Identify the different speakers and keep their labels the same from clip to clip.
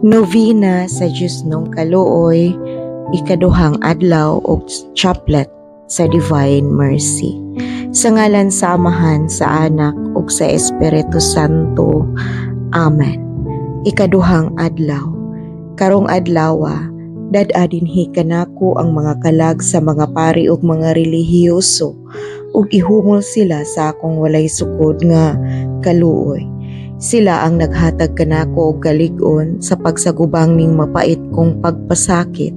Speaker 1: Novena sa Diyos nung Kaluoy, ikaduhang adlaw og chaplet sa Divine Mercy. Sa ngalan sa Amahan, sa Anak ug sa Espiritu Santo. Amen. Ikaduhang adlaw. Karong adlawa, dad-a dinhi kanako ang mga kalag sa mga pari ug mga relihiyoso ug ihumol sila sa akong walay sukod nga kaluoy. Sila ang naghatag kanako og kalig-on sa pagsagubang ning mapait kong pagpasakit.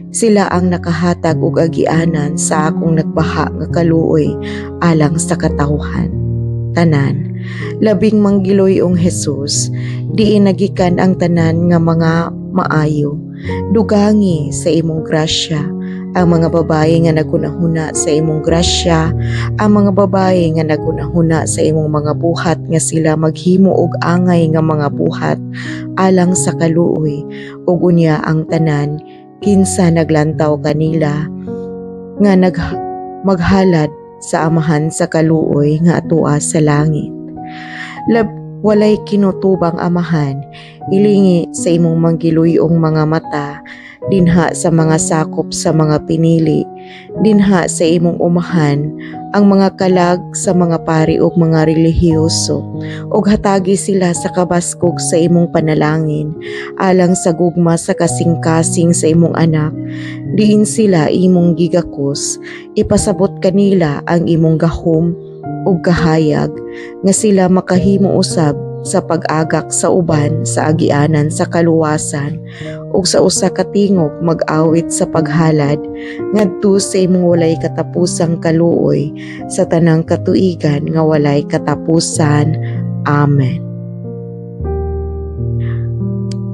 Speaker 1: Sila ang nakahatag og agianan sa akong nagbaha nga kaluoy alang sa katawhan. Tanan, labing manggiloy-ong Jesus, diin nagikan ang tanan nga mga maayo. Dugangi sa imong grasya ang mga babaye nga naghunahuna sa imong grasya, ang mga babaye nga naghunahuna sa imong mga buhat nga sila maghimo og angay nga mga buhat alang sa kaluoy, ug unya ang tanan kinsa naglantaw kanila nga nag maghalad sa Amahan sa kaluoy nga atoa sa langit. Walay kinutubang Amahan, ilingi sa imong manggiluyong mga mata dinha sa mga sakop sa mga pinili, dinha sa imong umahan ang mga kalag sa mga pari ug mga relihiyoso, ug hatagi sila sa kabaskog sa imong panalangin alang sa gugma sa kasing-kasing sa imong Anak, diin sila imong gigakos. Ipasabot kanila ang imong gahom ug kahayag nga sila makahimo usab sa pag-agak sa uban sa agianan sa kaluwasan ug sa usa ka tingog mag-awit sa paghalad ngadto sa imong walay katapusang kaluoy sa tanang katuigan nga walay katapusan. Amen.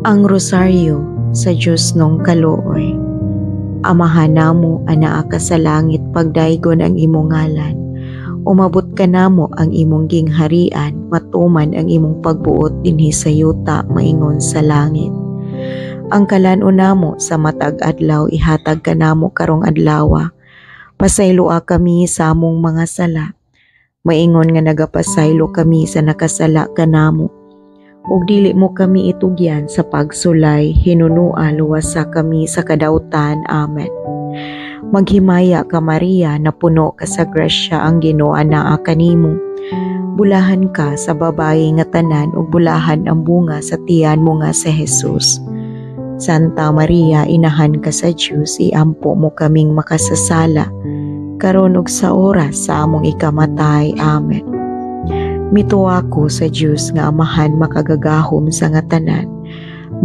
Speaker 1: Ang Rosaryo sa Diyos nung Kaluoy. Amahan namo, anaa ka sa langit, pagdaygon ang imong ngalan. Umabot kanamo ang imong gingharian, matuman ang imong pagbuot dinhi sa yuta maingon sa langit. Ang kalan-on namo sa matag adlaw ihatag kanamo karong adlawa. Pasayloa kami sa among mga sala, maingon nga nagapasaylo kami sa nakasala kanamo. Ug dili mo kami itugyan sa pagsulay, hinunua luwasa kami sa kadautan. Amen. Maghimaya ka, Maria, napuno ka sa grasya, ang Ginoo anaa kanimo. Bulahan ka sa babayi nga tanan ug bulahan ang bunga sa tiyan mo nga si Jesus. Santa Maria, inahan ka sa Dios, iampo mo kaming makasasala karon ug sa oras sa among ikamatay. Amen. Mituo ako sa Dios nga Amahan makagagahom sa nga tanan,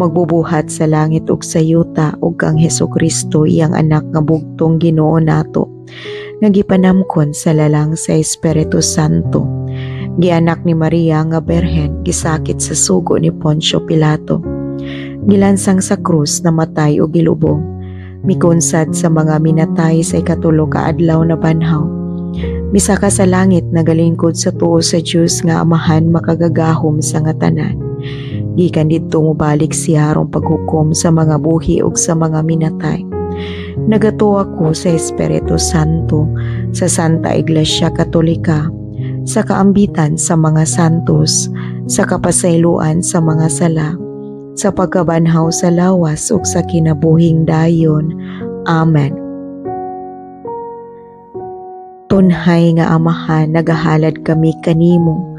Speaker 1: magbubuhat sa langit ug sa yuta, ug kang Hesukristo, iyang Anak nga bugtong Ginoo nato, nga gipanamkon sa lalang sa Espiritu Santo, gianak ni Maria nga Berhen, gisakit sa sugo ni Poncio Pilato, gilansang sa krus, namatay ug gilubong, mikunsad sa mga minatay, sa ikatulo ka adlaw nabanhaw, misaka sa langit, nagalingkod sa tuo sa Dios nga Amahan makagagahom sa nga tanan. Gikan didto mobalik siya aron paghukom sa mga buhi ug sa mga minatay. Nagatuo ako sa Espiritu Santo, sa Santa Iglesia Katolika, sa kaambitan sa mga santos, sa kapasayloan sa mga sala, sa pagkabanhaw sa lawas ug sa kinabuhing dayon. Amen. Tunhay nga Amahan, nagahalad kami kanimo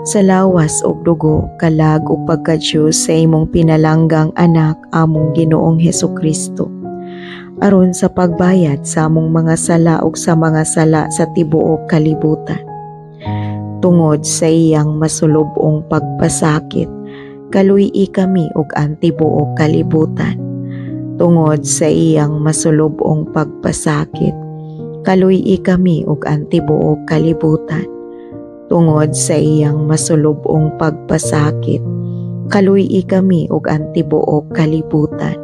Speaker 1: sa lawas ug dugo, kalag ug pagka-Dios sa imong pinalanggang Anak, among Ginoong Hesukristo, aron sa pagbayad sa among mga sala ug sa mga sala sa tibuok kalibutan. Tungod sa iyang masulub-ong pagpasakit, kaluy-i kami ug ang tibuok kalibutan. Tungod sa iyang masulub-ong pagpasakit, kaluy-i kami ug ang tibuok kalibutan. Tungod sa iyang masulub-ong pagpasakit, kaluy-i kami ug ang tibuok kalibutan.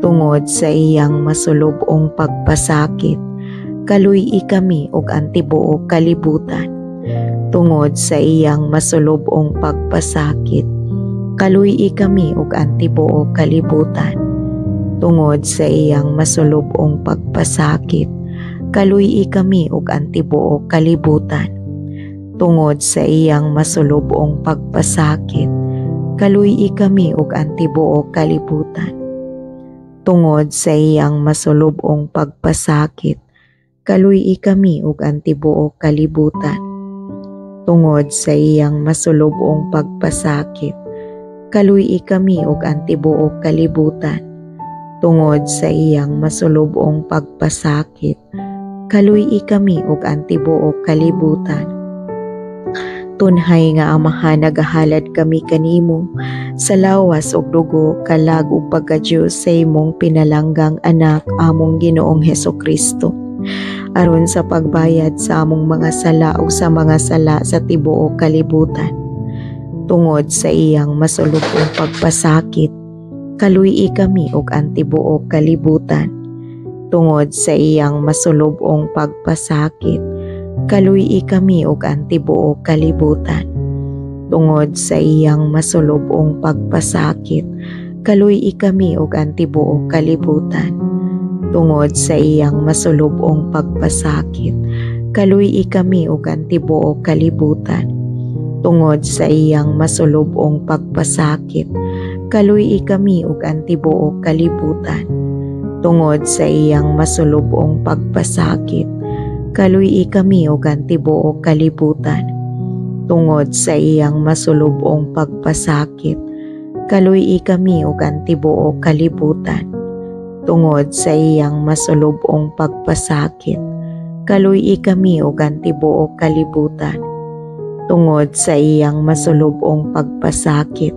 Speaker 1: Tungod sa iyang masulub-ong pagpasakit, kaluy-i kami ug ang tibuok kalibutan. Tungod sa iyang masulub-ong pagpasakit, kaluy-i kami ug ang tibuok kalibutan. Tungod sa iyang masulub-ong pagpasakit, kaluy-i kami ug ang tibuok kalibutan. Tungod sa iyang masulub-ong pagpasakit, Kaluy-i kami ug ang tibuok kalibutan. Tungod sa iyang masulub-ong pagpasakit, kaluy-i kami ug ang tibuok kalibutan. Tungod sa iyang masulub-ong pagpasakit, kaluy-i kami ug ang tibuok kalibutan. Tungod sa iyang masulub-ong pagpasakit, kaluy-i kami ug ang tibuok kalibutan. Tunhay nga Amahan, nagahalad kami kanimo sa lawas ug dugo, kalag ug pagka-Dios sa imong pinalanggang Anak, among Ginoong Heso Kristo, aron sa pagbayad sa among mga sala ug sa mga sala sa tibuok kalibutan. Tungod sa iyang masulub-ong pagpasakit, kaluy-i kami ug ang tibuok kalibutan. Tungod sa iyang masulub-ong pagpasakit, kaluy-i kami ug ang tibuok kalibutan. Tungod sa iyang masulub-ong pagpasakit, kaluy-i kami ug ang tibuok kalibutan. Tungod sa iyang masulub-ong pagpasakit, kaluy-i kami ug ang tibuok kalibutan. Tungod sa iyang masulub-ong pagpasakit, kaluy-i kami ug ang tibuok kalibutan. Tungod sa iyang masulub-ong pagpasakit, kaluy-i kami ug ang tibuok kalibutan. Tungod sa iyang masulub-ong pagpasakit, kaluy-i kami ug ang tibuok kalibutan. Tungod sa iyang masulub-ong pagpasakit, kaluy-i kami ug ang tibuok kalibutan. Tungod sa iyang masulub-ong pagpasakit,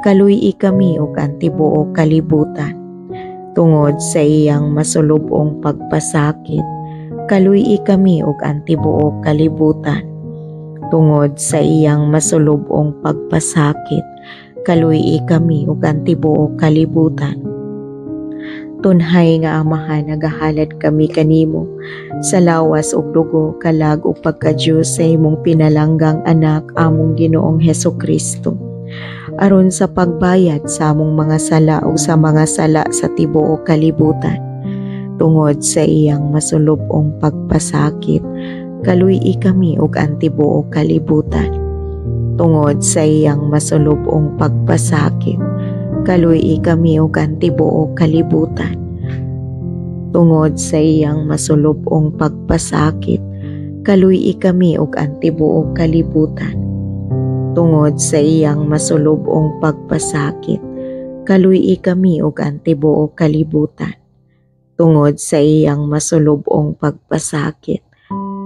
Speaker 1: kaluy-i kami ug ang tibuok kalibutan. Tungod sa iyang masulub-ong pagpasakit, kaluy-i kami ug ang tibuok kalibutan. Tungod sa iyang masulub-ong pagpasakit, kaluy-i kami ug ang tibuok kalibutan. Tunhay nga Amahan, nagahalad kami kanimo sa lawas ug dugo, kalag ug pagka-Dios sa imong pinalanggang Anak, among Ginoong Heso Kristo, aron sa pagbayad sa among mga sala ug sa mga sala sa tibuok kalibutan. Tungod sa iyang masulub-ong pagpasakit, kaluy-i kami ug ang tibuok kalibutan. Tungod sa iyang masulub-ong pagpasakit, kaluy-i kami ug ang tibuok kalibutan. Tungod sa iyang masulub-ong pagpasakit, kaluy-i kami ug ang tibuok kalibutan. Tungod sa iyang masulub-ong pagpasakit, kaluy-i kami ug ang tibuok kalibutan. Tungod sa iyang masulub-ong pagpasakit,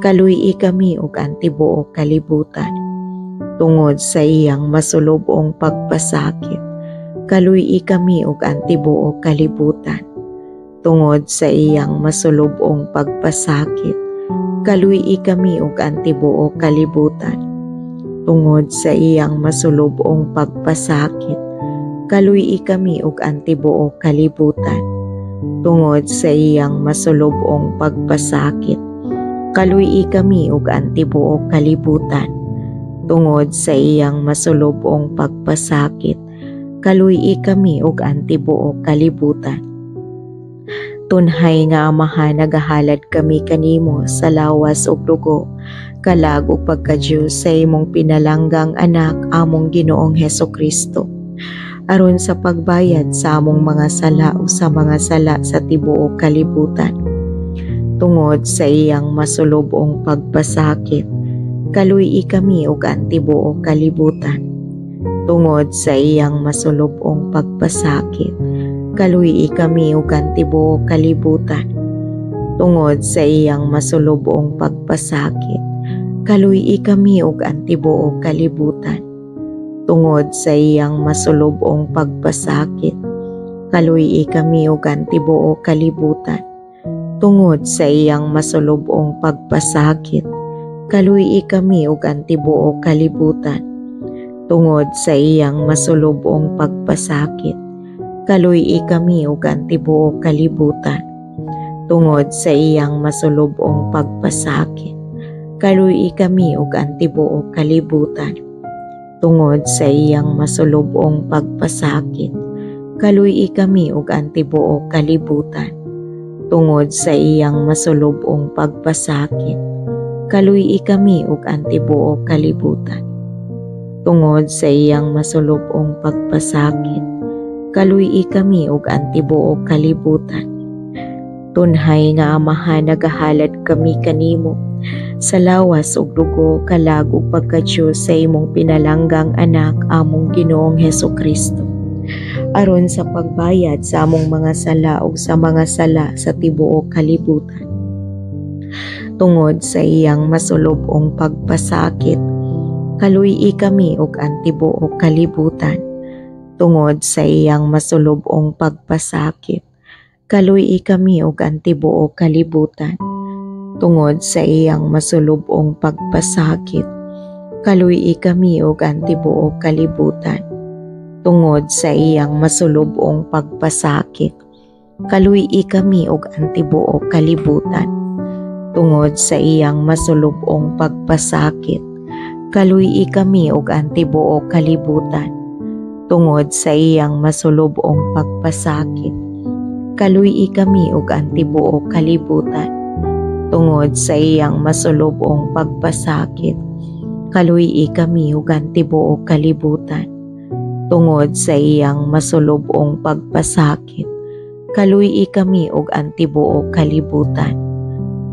Speaker 1: kaluy-i kami ug ang tibuok kalibutan. Tungod sa iyang masulub-ong pagpasakit, kaluy-i kami ug ang tibuok kalibutan. Tungod sa iyang masulub-ong pagpasakit, kaluy-i kami ug ang tibuok kalibutan. Tungod sa iyang masulub-ong pagpasakit, kaluy-i kami ug ang tibuok kalibutan. Tungod sa iyang masulub-ong pagpasakit, kaluy-i kami ug ang tibuok kalibutan. Tungod sa iyang masulub-ong pagpasakit, kaluy-i kami ug ang tibuok kalibutan. Tunhay nga Amahan, nagahalad kami kanimo sa lawas ug dugo, kalag ug pagka-Dios sa imong pinalanggang Anak, among Ginoong Heso Kristo, aron sa pagbayad sa among mga sala ug sa mga sala sa tibuok kalibutan. Tungod sa iyang masulub-ong pagpasakit, kaluy-i kami ug ang tibuok kalibutan. Tungod sa iyang masulub-ong pagpasakit, kaluy-i kami ug ang tibuok kalibutan. Tungod sa iyang masulub-ong pagpasakit, kaluy-i kami ug ang tibuok kalibutan. Tungod sa iyang masulub-ong pagpasakit, kaluy-i kami ug ang tibuok kalibutan. Tungod sa iyang masulub-ong pagpasakit, kaluy-i kami ug ang tibuok kalibutan. Tungod sa iyang masulub-ong pagpasakit, kaluy-i kami ug ang tibuok kalibutan. Tungod sa iyang masulub-ong pagpasakit, kaluy-i kami ug ang tibuok kalibutan. Tungod sa iyang masulub-ong pagpasakit, kaluy-i kami ug ang tibuok kalibutan. Tungod sa iyang masulub-ong pagpasakit, kaluy-i kami ug ang tibuok kalibutan. Tungod sa iyang masulub-ong pagpasakit, kaluy-i kami ug ang tibuok kalibutan. Tunhay nga Amahan, nagahalad kami kanimo sa lawas ug dugo, kalag ug pagka-Dios sa imong pinalanggang Anak, among Ginoong Heso Kristo, aron sa pagbayad sa among mga sala ug sa mga sala sa tibuok kalibutan. Tungod sa iyang masulub-ong pagpasakit, kaluy-i kami ug ang tibuok kalibutan. Tungod sa iyang masulub-ong pagpasakit, kaluy-i kami ug ang tibuok kalibutan. Tungod sa iyang masulub-ong pagpasakit, kaluy-i kami ug ang tibuok kalibutan. Tungod sa iyang masulub-ong pagpasakit, kaluy-i kami ug ang tibuok kalibutan. Tungod sa iyang masulub-ong pagpasakit, kaluy-i kami ug ang tibuok kalibutan. Tungod sa iyang masulub-ong pagpasakit, kaluy-i kami ug ang tibuok kalibutan. Tungod sa iyang masulub-ong pagpasakit, kaluy-i kami ug ang tibuok kalibutan. Tungod sa iyang masulub-ong pagpasakit, kaluy-i kami ug ang tibuok kalibutan.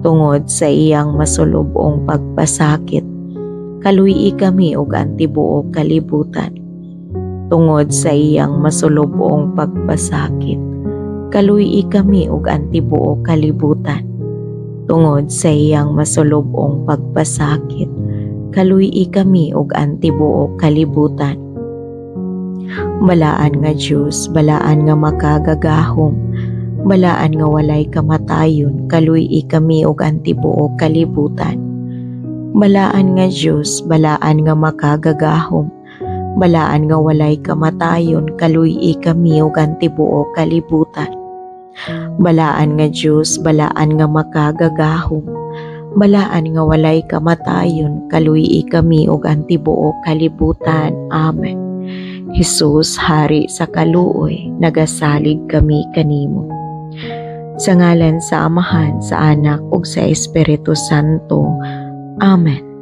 Speaker 1: Tungod sa iyang masulub-ong pagpasakit, kaluy-i kami ug ang tibuok kalibutan. Tungod sa iyang masulub-ong pagpasakit, kaluy-i kami ug ang tibuok kalibutan. Tungod sa iyang masulub-ong pagpasakit, kaluy-i kami ug ang tibuok kalibutan. Balaan nga Dios, balaan nga makagagahom, balaan nga walay kamatayon, kaluy-i kami ug ang tibuok kalibutan. Balaan nga Dios, balaan nga makagagahom, balaan nga walay kamatayon, kaluy-i kami ug ang tibuok kalibutan. Balaan nga Dios, balaan nga makagagahom, balaan nga walay kamatayon, kaluy-i kami ug ang tibuok kalibutan. Amen. Hesus, Hari sa kaluoy, nagasalig kami kanimo. Sa ngalan sa Amahan, sa Anak ug sa Espiritu Santo. Amen.